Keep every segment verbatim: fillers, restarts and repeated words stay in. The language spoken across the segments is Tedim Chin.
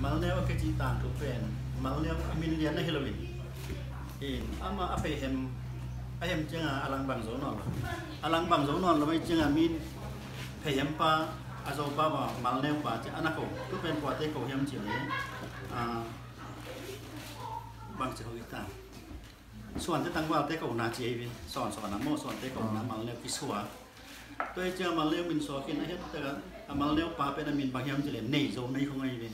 Malneu a kici tangthu pen, Malneu a min lian na hi lo in. In, amah a pheihem, a hem ciangin a langbang zo nawn lo. A langbang zo nawn lo, a ciangin a min pheihem pa, a zo pa ba, Malneu pa ci a na ko. Tu pen kuate ko hiam ci le, a, bang ci ho i ta. Suante tangvalte ko na ci ei ve. Sawn sawn a maw, suante ko na Malneu kisuak. Tua hi ciang Malneu min suak in a hiat tak a, a Malneu pa pen a min bang hiam ci le, Neizo, Nei khong ahi ve.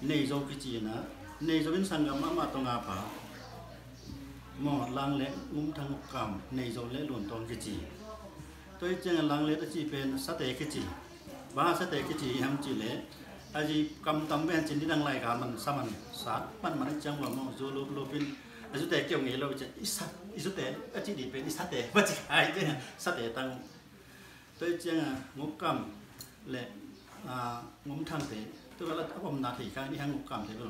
Neizo kici na, Neizo in sanggam amah tawh nga pa. Maw, Langlet, Ngumthang, Ngukam, Neizo le Luntuang kici. Tua hi ciang a Langlet a ci pen Sate kici. Bang a Sate kici hiam ci le, a zi kam tam ven cin di dang lai ka man sa man sa man man a ciang wa maw, zu lup lup in, a zute keu ngei lo ci, i sa, i zute a ci di pen i Sate, ba ci kai ciang a Sate tang. Tua hi ciang a Ngukam le, a, Ngumthangte, tua la a omna thei kha, ni hang Ngukamte lo.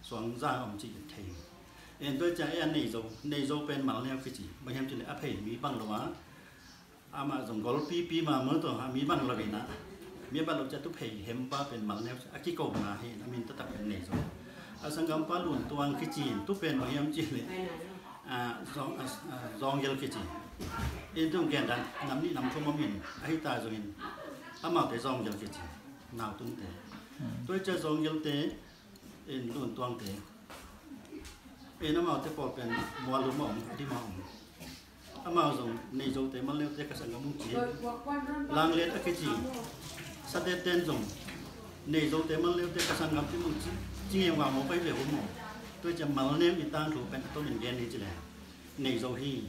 Suangzang om ci thei. En tua hi ciang a Neizo, Neizo pen Malneu kici. Bang hiam ci le a phei mi bang lo a. Amah zong golpipi mahmah tawh a mi bang lo in a. Mi bang lo ci a tu pheihem pa pen Malneu a kikona hi a min taktak pen Neizo. A sanggampa Luntuang kici in tu pen bang hiam ci le. A, Zong, a, a, Zonggel kici. In tung gen dan nam nih nam thum om in, a hi ta zong in, amaute Zonggel kici. Nautungte. Tua hi ciang Zonggelte, in Luntuangte. In amaute pawl pen Mualum a om, a dim a om. Amau zong Neizote, Malneute ka sanggam ung ci. Langlet a kici. Sate ten zong Neizote, Malneute ka sanggam ci mung ci. Ci ngeu ngau maw kai ve hu maw. Tua hi ciang Malneu i tangthu pen a tomin gen ni ci le. Neizo hi.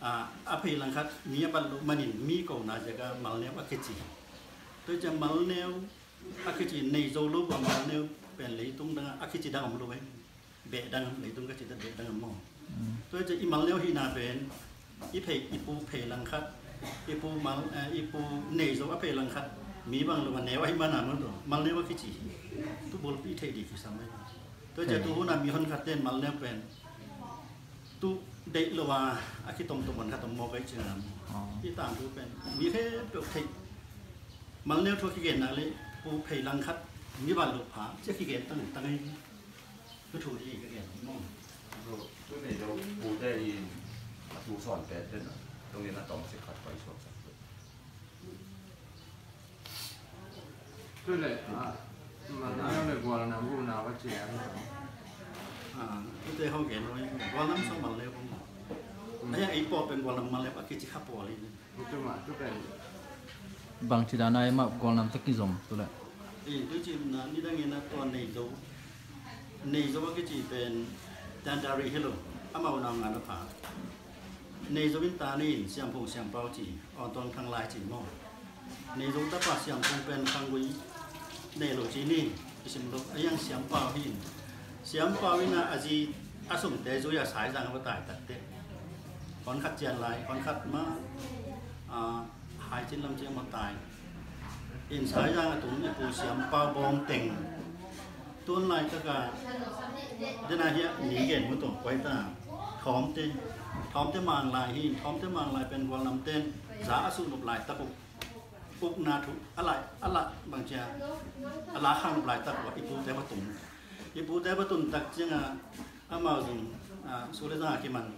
A, a phei langkhat mi a bat loh manin mi kona ziak a Malneu a kici. Tua hi ciang Malneu a kici Neizo lo bua Malneu pen leitung dang a kici dang om lo ei. Beh dang, leitung ka ci ta beh dang om maw. Tua hi ciang i Malneu hihna pen i phei, i pu phei langkhat, i pu Mal, eh, i pu Neizo a phei langkhat mi bang lo a neu ahi mana maw tua Malneu a kici. Tu bulpi thei di kisam ei. Tua hi ciang tu hun a mi honkhat ten Malneu pen tu deih lo a, a kitomtom honkhat om mawk ei ciang a. I tangthu pen mi khempeuh thei. Malneu thu a kigenna le pu phei langkhat mi bat loh pha ci a kigen tangtang ei. Tu thu hi ka gen maw. Tu Neizo pute in a tu sawn pen ten a tungin a tawmsik khat pai suaksak. Tu le, a, Malneu le Gualnam bu na va ci a. A, tute hong gen lo, Gualnam song Malneu hong. A ya ei pawl pen Gualnam Malneu a kici kha pawl in. Tu ma, tu pen. Bang ci dan a ei ma Gualnam sa kizom tu le. Ei, tu ci na ni dang in a tua Neizo. Neizo a kici pen Dandari hi lo. Amau nau ngan a pha. Neizo in ta ni in Siamphung Siampau ci, Awn Tuang Thang Lai ci maw. Neizo tapa Siamphung pen Khanggui nei lo ci ni, i sim lo, a yang Siampau hi in. Siampau in a a zi a sungte zui a Saizang a va tai takte. Hon khat cian lai, hon khat ma, a, Hai Cin Lam ci a ma tai. In Saizang a tung i pu Siampau bawng teng. Tun laitak a, den a hiah mi gen mu tawh koi ta. Thawmte, Thawmte Mang Lai hi, Thawmte Mang Lai pen Gualnam ten za a suh nop laitak uh. Ukna thu, a lai, a la bang cia, a la khang nop laitak uh, i pute va tung. I pute va tun tak ciang a, amau zong, a, su le zang a kiman.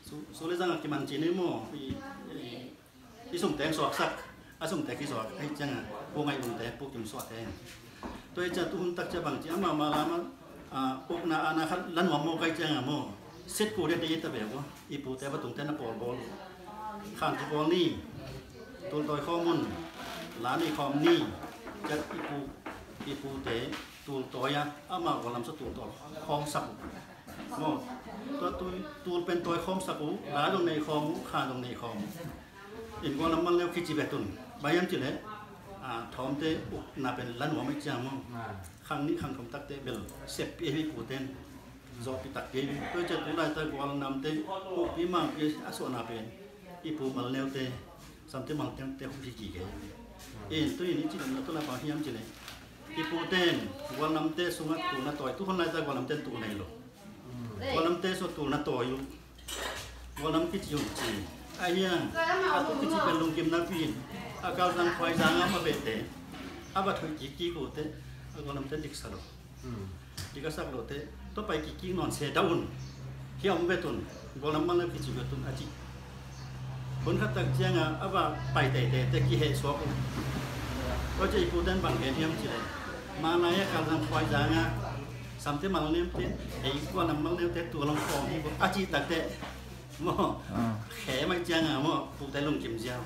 Su, su le zang a kiman ci ni maw, i, i, I sungte suaksak, a sungte kisuak, ahi ciang a, Pu Ngai Ungte, Pu Kim Suahte. Tua hi ciang tu hun tak ciang bang ci, ama ma lam a, a, ukna ana khat la nuam maw kai ciang a maw. Sit ku de te i ta be ko, i pute va tungte na pawl bawl. Khan ki pawl ni, tul tawi khawm un, la ni khawm ni, ciang i pu, i pute, tul tawi a, ama ko lam sa tul tawi khawm sak. Maw, tua tu, tul pen tawi khawm sak uh, la dong nei khawm uh, khan dong nei khawm uh. In Gualnam Malneu kici bek tun. Bang hiam ci le, a, Thawmte ukna pen la nuam ei ciang maw. Khang nih khang thum takte bel seppih ei puten. Zawhpih takpih ei. Tua ciang tu laitak Gualnamte ukpih mangpih a suahna pen i pu Malneute, Samte Malneute hong hi kik ei. In tu in i ci lamna tu lai bang hiam ci le. I puten Gualnamte sungah tulna tawi, tu hun laitak Gualnamte tul nei lo. Gualnamte sungah tulna tawi uh. Gualnam kici un ci. A hiang, a tu kici pen lungkim napi in. A kal zang khuai zang a ma bete. A bat hoih kik kik ute. A gualnam ten dik sa lo. Hmm. Dik a sak lo te, tua pai kikik nawn se dah un. Hia om vet un. Gualnam malneu kici vet un a ci. Hun khat tak ciangin a va pai teitei te kiheh suak un. Tua ci i pu ten bang gen hiam ci le. Mangnai a Kal Zang Khuai Zang a Samte malneu te, ei gualnam malneu te tua long kawm hi bawk a ci tak te. Maw, ah, khe mai ciangin maw, pu te lungkim ziau.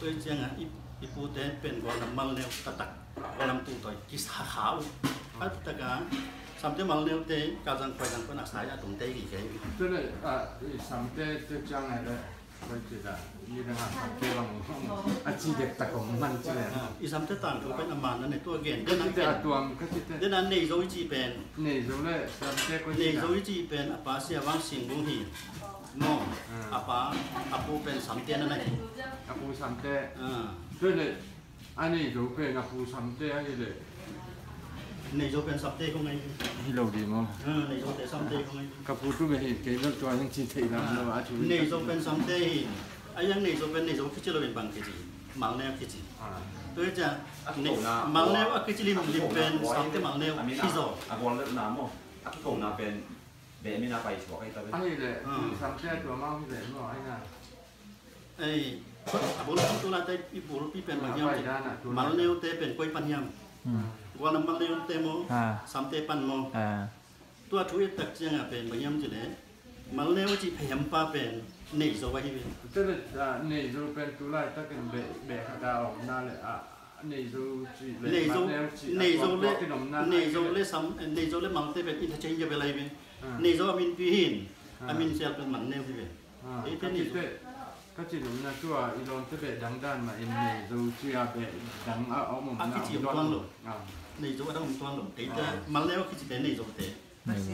Tua ciangin i, i pu te pen gualnam malneu taktak, gualnam tu tawi kisa kha uh. A taka, Samte malneu te, Kal Zang Khuai Zang pan a sai a tung te hi kei. Tua le, ah, i Samte te ciangin le, koi ci da, ni dang a Samte bang, a ci dek tak om man ci le. Ah, i Samte tangthu pen a man na ne tua gen. Den a ci te a gen. Tuam ka ci te. Den a Nei Zo i ci pen. Nei Zo le, Samte koi ci da. Nei Zo i ci pen, a pa Sia Vang Sing Bung hi. Maw, ah, a pa, a pu pen Samte na na hi. A pu Samte. Ah. Tua le, a Nei Zo pen a pu Samte ahi le. Nei Zo pen Samte kong ahi. Hi lo ding maw. Ah, Nei Zo te Samte kong ahi. Ka pu tu me hi, kei lo tua hin ci thei lam lo, ah, a tu. Nei Zo pen Samte hi. A yang Nei Zo pen Nei Zo kici lo in bang kici. Malneu kici. Ah. Tua hi cia, a Nei, kona, malneu a kici limlim pen Samte malneu hi zaw. A gual le na maw. A kona pen Be mina pai suak ai ta be. Ahi le, ah, Samte tua mau hi le maw, ai na. Ei, a bulpi tu la te i bulpi pen bang hiam. Malneu te pen koi pan hiam. Hmm. Gualnam malneu te maw, ah, Samte pan maw. Ah. Tua thu et tak ciangin pen bang hiam ci le. Malneu ci phe hiam pa pen Nei Zo ahi be. Te le, ah, Nei Zo pen tu lai takin be, be khat a om na le, ah, Nei Zo ci le, Nei Zo, Malneu ci, Nei Zo le, Nei Zo le Sam, Nei Zo le Malte pen interchangeable ahi be. Ah. Nei Zo a minpi hi in, ah, a min sial pen Malneu hi ve. Ah, eite ka ci Nei Zo te, ka ci nopna tua i lawmte beh dang dan mah in Nei Zo ci a beh dang a om om na. A kici om tuan lo. Ah. Nei Zo a dang om tuan lo. Eite, ah, Malneu a kici te Nei Zo te. Nei Zo.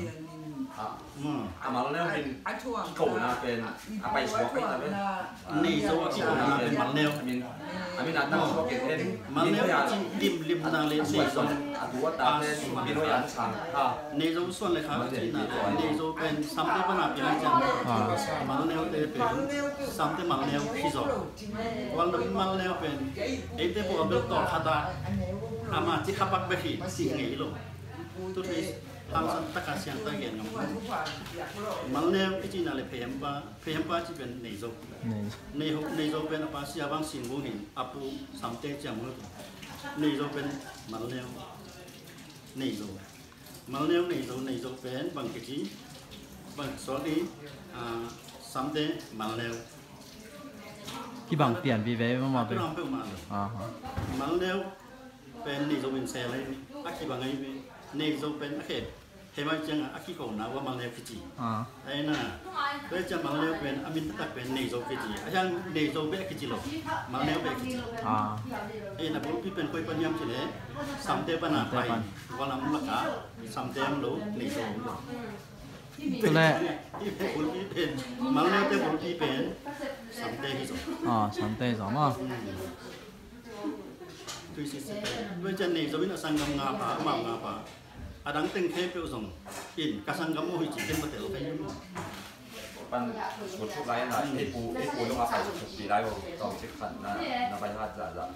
Ah. Hmm. A Malneu hin a kikona pen a pai suak ai ta ve. Nei Zo a kikona pen Malneu. A min, a min a tang suak kei pen. Malneu a ci limlimna le Nei Zo. A tu a ta pen min hoih a sang kha. Nei Zo suan le kha a cihna le Nei Zo pen Samte pana piang a ciang. Ah. Malneu te pen Samte malneu hi zaw. Gualnam malneu pen eite pua bel tawh khat a ama ci kha pak bek hi ci ngei lo. Tu thei hangsan taka siang ta gen ngam. Malneu i cihna le phe hiam pa, phe hiam pa ci pen Nei Zo. Nei Zo. Nei Zo, Nei Zo pen a pa Sia Vang Sing Bung hin a pu Samte ciang mu. Nei Zo pen Malneu. Nei Zo. Malneu Nei Zo, Nei Zo pen bang kici, bang sorry, ah, Samte Malneu. Kibang pian vive mama pe. Kibang pe mama. Aha. Malneu pen Nei Zo min se lai, a kibang ai ve. Nei Zo pen a khe, he mai ciang a kikona ua Malneu kici. Ah. Ai na. Tua ciang Malneu pen a min taktak pen Nei Zo kici. A hiang Nei Zo bek kici lo. Malneu bek kici. Ah. Ei na bulpi pen koi pan hiam ci le. Samte pana pai. Samte pan. Gualnam laka Samte om lo, Nei Zo om lo. Tule. Bulpi pen, Malneu te bulpi pen Samte hi zaw. Ah, Samte hi zaw maw. Hmm. Tui si si. Tua ciang Nei Zo in a sanggam nga pa, amau nga pa. A dang teng khempeuh zong in ka sanggam uh hi ci ken va tel kha hi maw. Pan sut suk lai na, ei pu, ei pu nung a pai suk suk pi lai uh, tawm sik khat na, na pai hat zahzah.